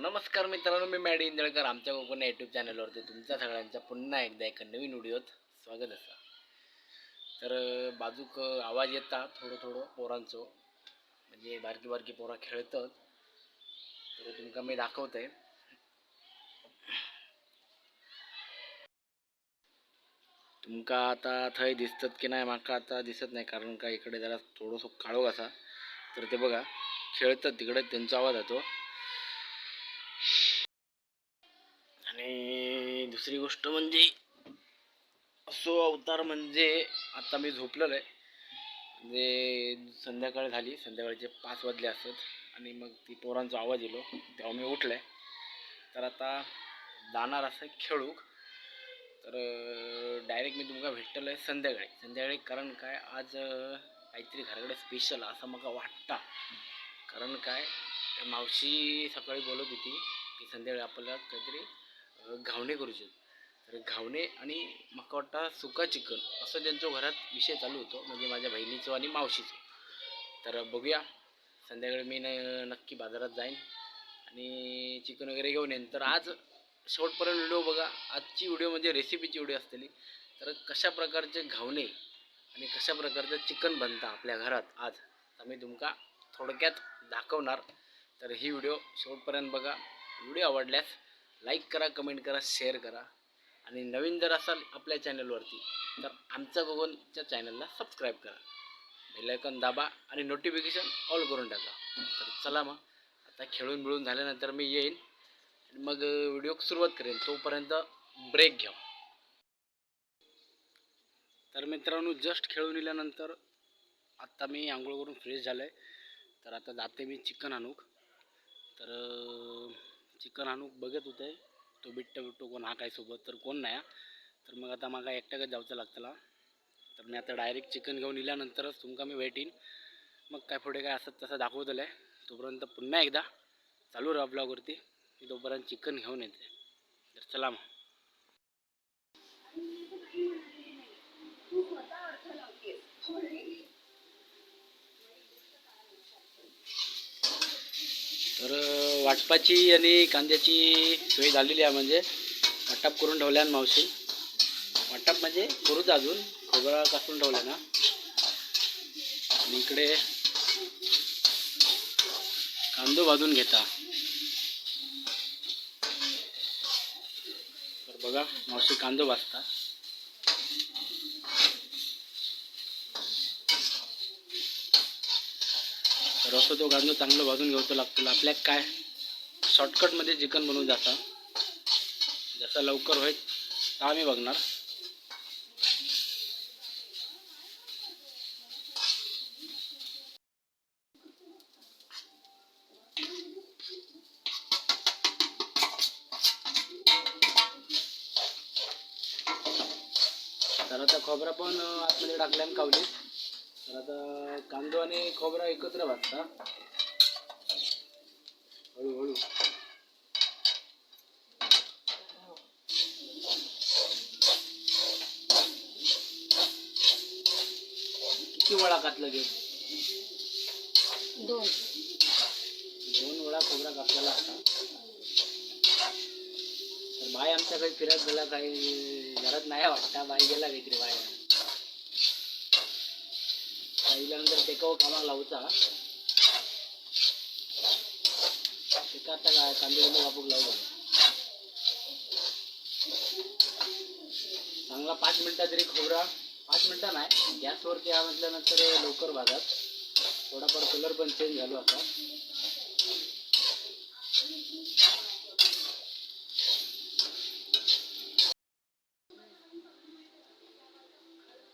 नमस्कार मित्रांनो, मी मॅडी इंदळकर. आमच्या कोकण यूट्यूब चॅनलवरती तुमच्या सगळ्यांच्या पुन्हा एकदा एका नवीन व्हिडिओत स्वागत असा. तर बाजूक आवाज येता थोडं थोडं पोरांचो, म्हणजे बारकी बारकी पोरा खेळतात, तर तुमका मी दाखवतोय. तुमका आता थंय दिसतात की नाही माका आता दिसत नाही, कारण का इकडे जरा थोडंसं काळोख असा. तर ते बघा खेळतात तिकडे, त्यांचा आवाज येतो. आणि दुसरी गोष्ट म्हणजे असो अवतार म्हणजे आता मी झोपलेलो आहे, म्हणजे संध्याकाळ झाली, संध्याकाळचे 5 वाजले असत आणि मग ती पोरांचा आवाज येलो तेव्हा मी उठलो आहे. तर आता जाणार असं खेळूक, तर डायरेक्ट मी तुमका भेटलो आहे संध्याकाळी. संध्याकाळी कारण काय आज काहीतरी घराकडे स्पेशल असं म्हाका वाटता, कारण काय मावशी सकाळी बोलत होती की संध्याकाळी आपल्याला काहीतरी घावणे करूचे. तर घावणे आणि म्हाका वाटता सुका चिकन असं त्यांच्या घरात विषय चालू होतो, म्हणजे माझ्या बहिणीचो आणि मावशीचो. तर बघूया संध्याकाळी मी नक्की बाजारात जाईन आणि चिकन वगैरे घेऊन येईन. तर आज शेवटपर्यंत व्हिडिओ बघा. आजची व्हिडिओ म्हणजे रेसिपीची व्हिडिओ असलेली. तर कशा प्रकारचे घावणे आणि कशा प्रकारचं चिकन बनतं आपल्या घरात आज, तर मी तुमका थोडक्यात दाखवणार. तर ही व्हिडिओ शेवटपर्यंत बघा. व्हिडिओ आवडल्यास लाईक करा, कमेंट करा, शेअर करा आणि नवीन जर असाल आपल्या चॅनलवरती तर आमचा कोकणच्या चॅनलला सबस्क्राईब करा, बेल आयकॉन दाबा आणि नोटिफिकेशन ऑल करून टाका. तर चला मग आता खेळून मिळून झाल्यानंतर मी येईन आणि मग व्हिडिओ सुरुवात करेन, तोपर्यंत ब्रेक घ्या. तर मित्रांनो जस्ट खेळून आल्यानंतर आत्ता मी आंघोळ करून फ्रेश झालो आहे. तर आता जाते मी चिकन आणूक. तर चिकन आणूक बघत होते तो बिट्टो बिट्टो कोण हा काय सोबत, तर कोण नाही. तर मग आता माका एकट्याकच जायचं लागतला. तर मी आता डायरेक्ट चिकन घेऊन इल्यानंतरच तुमका मी भेटीन, मग काय पुढे काय असत तसं दाखवतलं आहे. तोपर्यंत पुन्हा एकदा चालू राहा ब्लॉगवरती, मी तोपर्यंत चिकन घेऊन येते. तर चला मग. तर वाटपाची आणि कांद्याची सोय झालेली आहे, म्हणजे वाटप करून ठेवल्या मावशी. वाटप म्हणजे करूच अजून, खोबरा कापून ठेवलं ना. आणि इकडे कांदो भाजून घेता. तर बघा मावशी कांदो भाजता. तर असं तो कांदो चांगलं भाजून घ्यायचं लागतो. आपल्या काय शॉर्टकटमध्ये चिकन बनवून जाता, जसं लवकर होईल तर आम्ही बघणार. तर आता खोबरा पण आतमध्ये टाकल्यान कावली. तर आता कांदो आणि खोबरा एकत्र भाजता हळूहळू. किती वळा घातला गे? 2. 2 वळा खोबरा घातलेला आता. तर बाय आमच्या काही फिरत गेला, काही घरात नाही वाटता, बाई गेला काहीतरी बाय. पहिल्यानंतर टेकाव कामाक लावचा. टेका आता काय कांदे बिंदे कापूक लावू. चांगला 5 मिनिटात तरी खोबरा, 5 मिनिटं नाही, गॅसवरती हा म्हटल्यानंतर लवकर भाजत. थोडाफार कलर पण चेंज झालो आता.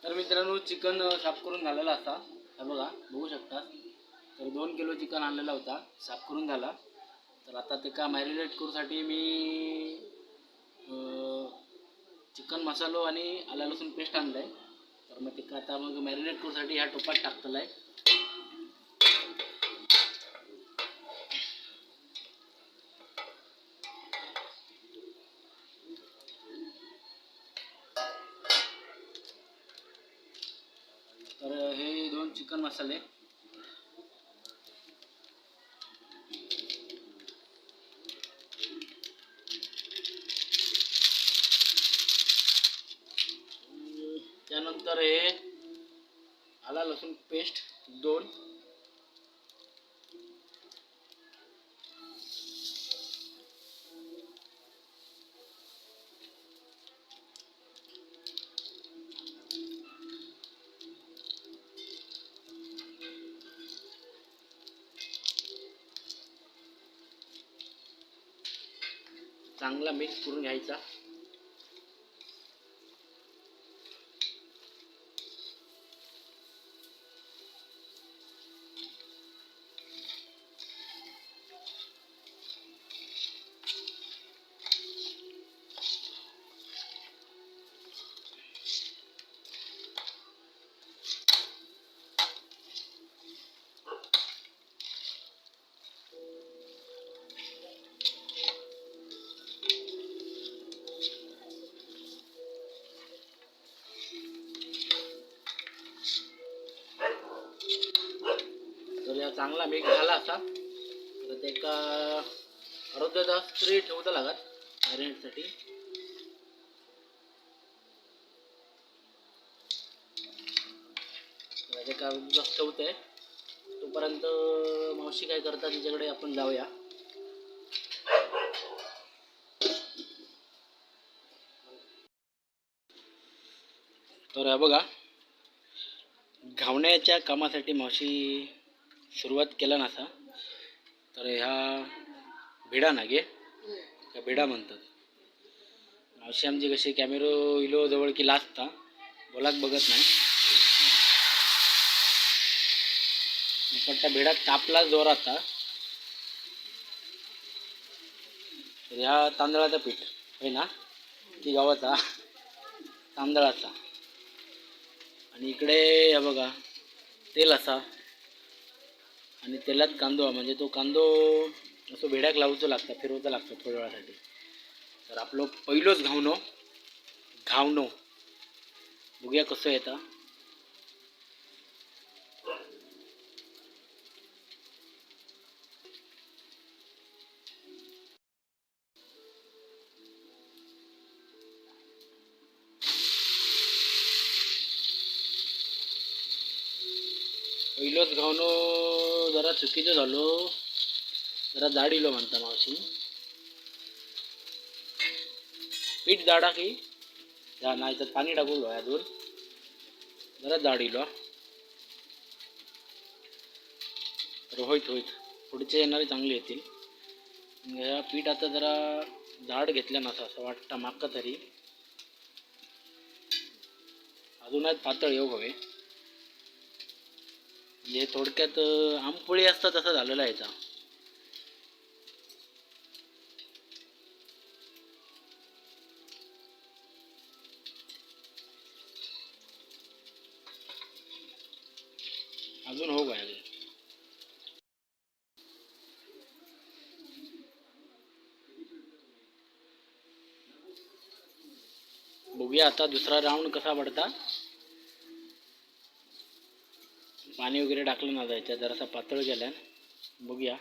तर मित्रांनो चिकन साफ करून झालेला असा, हा बघा बघू शकता. तर 2 किलो चिकन आणलेला होता, साफ करून झाला. तर आता ते का मॅरिनेट करूसाठी मी चिकन मसालो आणि आला लसूण पेस्ट आणलं आहे. तर मग ते का आता मग मॅरिनेट करूसाठी ह्या टोपात टाकलेलं आहे. तर हे 2 चिकन मसाले, आला लसूण पेस्ट 2, चांगला मिक्स करून घ्यायचा. तर या चांगला मिक्स झाला असा तर ते एका अर्धा तास तरी ठेवता लागत मॅरिनेटसाठी. तर ते का तास ठेवतंय तोपर्यंत मावशी काय करतात तिच्याकडे आपण जाऊया. तर हा बघा, घावण्याच्या कामासाठी मावशी सुरुवात केला नसा. तर ह्या भिडा ना गे त्या भिडा म्हणतात. मावशी आमची कशी कॅमेरो इलो जवळ की लाजता, बोलाक बघत नाही. पण त्या भिडा कापला जोरात. तर ह्या तांदळाचा पीठ होय ना की गव्हाचा, तांदळाचा. आणि इकडे ह्या बघा तेल असा आणि तेलात कांदो, म्हणजे तो कांदो असो भेड्याक लावूचो लागता, फिरवचा लागतो थोड्या वेळासाठी. तर आपलो पहिलोच घावनो घावनो बघूया कसं येतं. पहिलोच घावनो जरा चुकीचं झालो, जरा जाड इलो म्हणता मावशी. पीठ जाडा की जा नाही तर पाणी टाकू अजून जरा जाड इलो. तर होईत होईत पुढचे येणारे चांगले येतील. ह्या पीठ आता जरा जाड घेतलं नसा असं वाटतं माका तरी. अजूनच पातळ येऊ हवे. म्हणजे थोडक्यात आमपोळी असतं तसं झालेलं आहे याचा. अजून हो काय अजून. बघूया आता दुसरा राऊंड कसा पडता. पाणी वगैरे टाकलं ना जायचं, जरासा पातळ गेला. बघूया.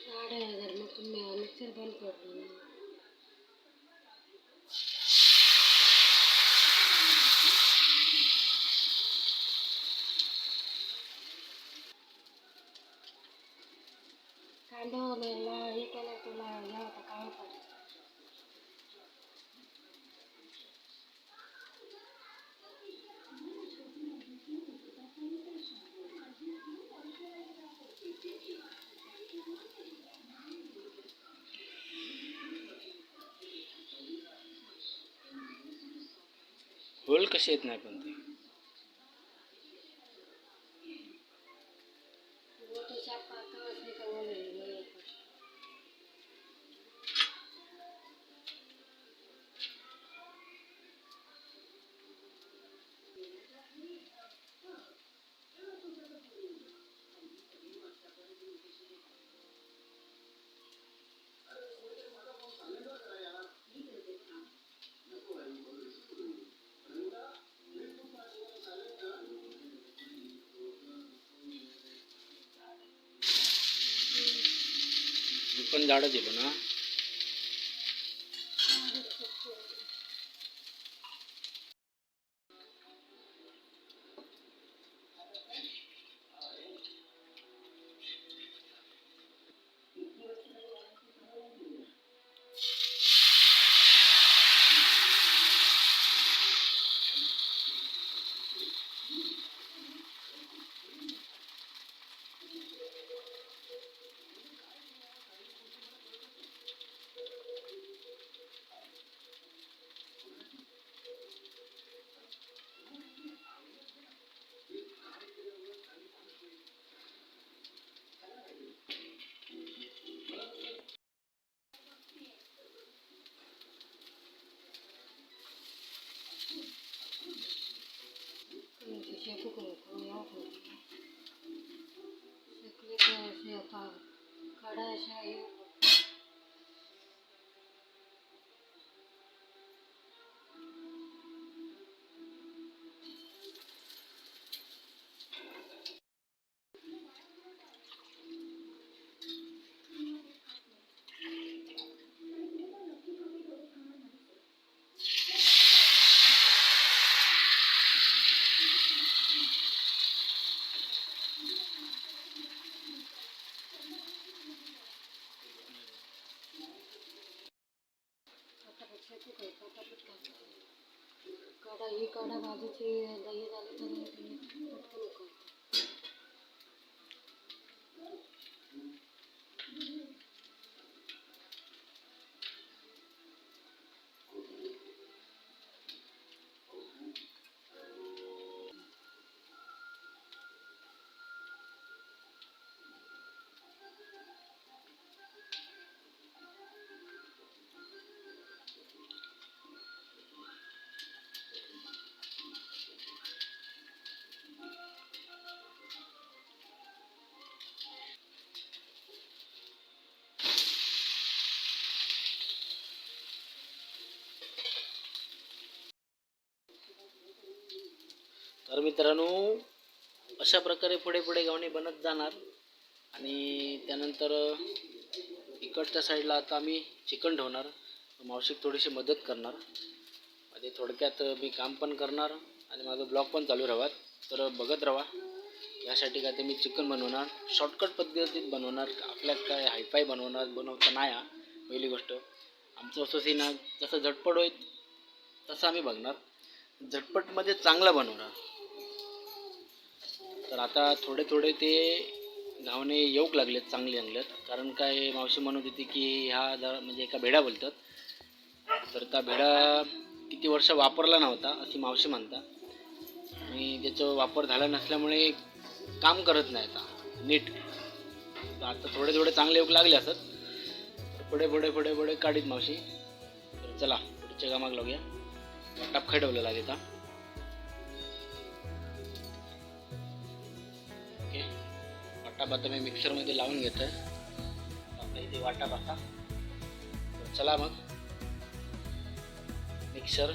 2500 मग मिक्सर बंद पडलो. कांदा हे केला तुला ह्या होता काळा पडला. होल कसे येत नाही पण ते. मोठे चार पाच असले का बोलले. पण जाडच येलो ना. शेकू शेकले की असे काढा अशा हे. पटापट शेकू काय पटापट काय काढा ही काढा बाजूची दही झाली तरी ते पटकन उकळतं. तर मित्रांनो, अशा प्रकारे पुढे पुढे घावणे बनत जाणार आणि त्यानंतर इकडच्या साईडला आता आम्ही चिकन ठेवणार. मावशीक थोडीशी मदत करणार. म्हणजे थोडक्यात मी काम पण करणार आणि माझं ब्लॉग पण चालू राहत, तर बघत राहा. यासाठी काय ते मी चिकन बनवणार, शॉर्टकट पद्धतीत बनवणार. आपल्यात काय हायफाय बनवणार बनवता नाही हा. पहिली गोष्ट आमचं असं सीन आहे, जसं झटपट होईल तसं आम्ही बघणार, झटपटमध्ये चांगलं बनवणार. तर आता थोडे थोडे ते घावणे येऊक लागलेत, चांगले चांगले. कारण काय मावशी म्हणत होती की ह्या जरा म्हणजे एका भेडा बोलतात, तर त्या भेडा किती वर्ष वापरला नव्हता अशी मावशी म्हणता. आणि त्याचा वापर झाला नसल्यामुळे काम करत नाही आता नीट. तर आता थोडे थोडे चांगले येऊक लागले असत. तर पुढे पुढे पुढे पुढे काढीत मावशी. तर चला पुढच्या कामाक लागूया. वाटाप खेळवलं लागेल. ओके, वाटाप आता मी मिक्सरमध्ये लावून घेतो आहे. आपल्या इथे वाटाप असा. तर चला मग मिक्सर.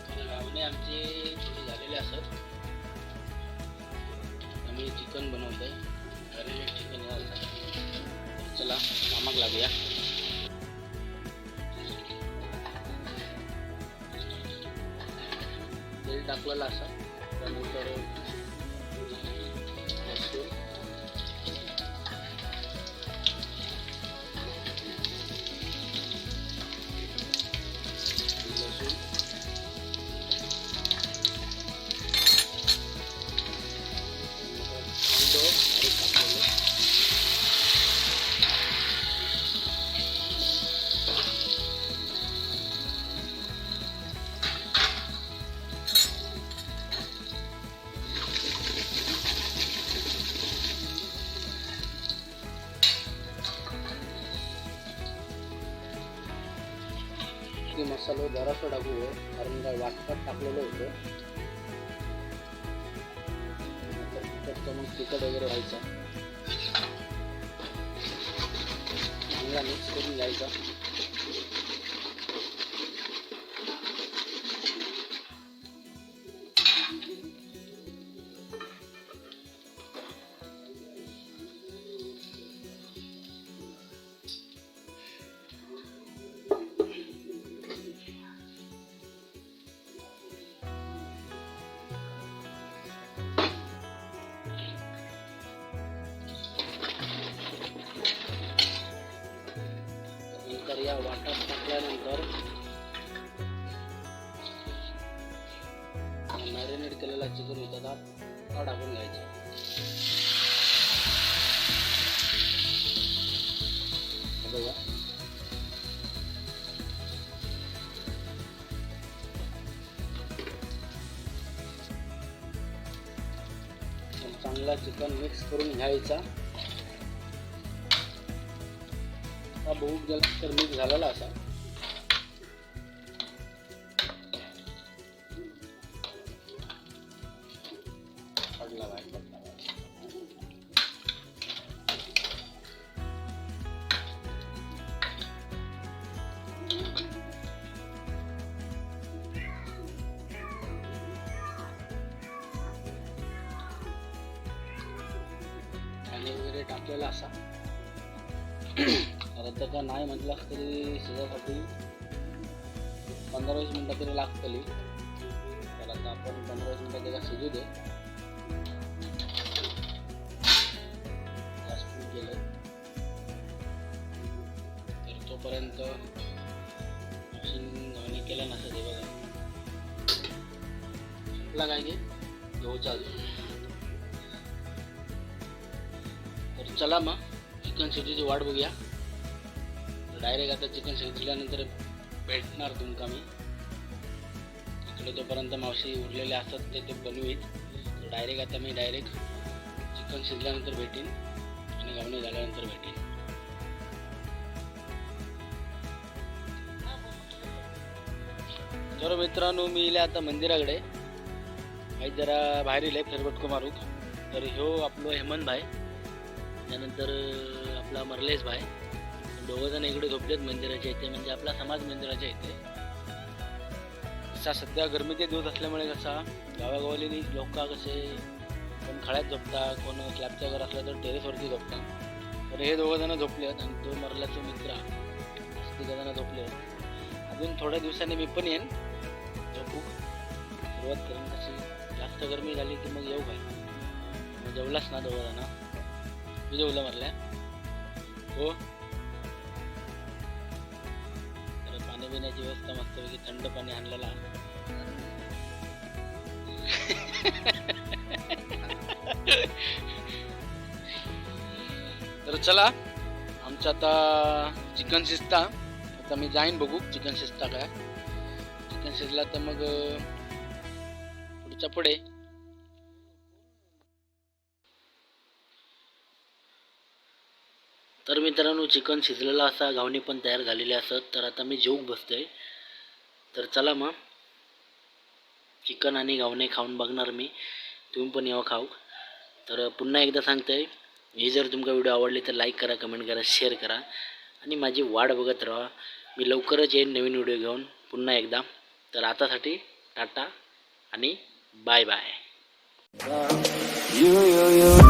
तर घावणे आमचे थोडी झालेले. झालेले असत. आम्ही चिकन बनवतोय, मॅरिनेट चिकन असं. तर चला कामाक लागूया. तेल टाकलेलं असं, त्यानंतर लसूण, लसूण, कांदो बारीक कापलेलो, की मसालो जरासं टाकू, कारण काय वाटपात टाकलेलं होतं, नंतर तिखट तर मग तिखट वगैरे व्हायचा. चांगला मिक्स करून घ्यायचा. नंतर या वाटात टाकल्यानंतर मॅरिनेट केलेला चिकन होता तो टाकून घ्यायचा. हे बघा, चांगला चिकन मिक्स करून घ्यायचा. हा बघू गेला तर मिक्स झालेला असा. पडला बाहेर, पडला बाहेर. पाणी वगैरे टाकलेला असा, कारण तर का नाही म्हटलं तरी शिजासाठी 15-20 मिनटं तरी लागतली. तर आता आपण 15-20 मिनटं त्याला शिजू दे. गॅस फुल केलं तर तोपर्यंत मशीन केलं नसतं. ते बघा, संपला काय की घेऊचा अजून. तर चला मग चिकन शिजूची वाट बघूया. डायरेक्ट आता चिकन शिजल्यानंतर भेटणार तुमका मी इकडे. तोपर्यंत मावशी उरलेले असतात ते ते बनवीत. तर डायरेक्ट आता मी डायरेक्ट चिकन शिजल्यानंतर भेटीन आणि घावणे झाल्यानंतर भेटीन. तर मित्रांनो, मी इले आता मंदिराकडे. आई जरा बाहेर इले फेरफटको मारूक. तर ह्यो आपलो हेमंत भाई, त्यानंतर आपला मरलेश भाई, दोघं जण इकडे झोपलेत मंदिराच्या इथे, म्हणजे आपला समाज मंदिराच्या इथे. कसा सध्या गरमीचे दिवस असल्यामुळे कसा गावागावाली लोक कसे कोण खळ्यात झोपता, कोण स्लॅबच्या घर असलं तर टेरेसवरती झोपता. तर हे दोघं जण झोपले आहेत आणि तो मरल्याचा मित्र, असे तिघं जण झोपले आहेत. अजून थोड्या दिवसांनी मी पण येईन, झोपू सुरुवात करेन. कशी जास्त गरमी झाली की मग येऊ काय. मग जेवलास ना दोघं जण? तू जेवलं मरल्या? हो. तर पाणी पिण्याची व्यवस्था मस्तपैकी थंड पाणी आणलेला. तर चला, आमचं आता चिकन शिजता. आता मी जाईन बघू चिकन शिजता काय. चिकन शिजला तर मग पुढच्या पुढे. तर मित्रांनो, चिकन शिजलेला असा, घावणी पण तयार झालेली असत. तर आता मी जेवूक बसतोय. तर चला मग चिकन आणि घावणे खाऊन बघणार मी, तुम्ही पण यावं खाऊ. तर पुन्हा एकदा सांगतोय, ही जर तुमका व्हिडिओ आवडली तर लाईक करा, कमेंट करा, शेअर करा आणि माझी वाट बघत राहा. मी लवकरच येईन नवीन व्हिडिओ घेऊन पुन्हा एकदा. तर आतासाठी टाटा आणि Bye bye. You, you, you.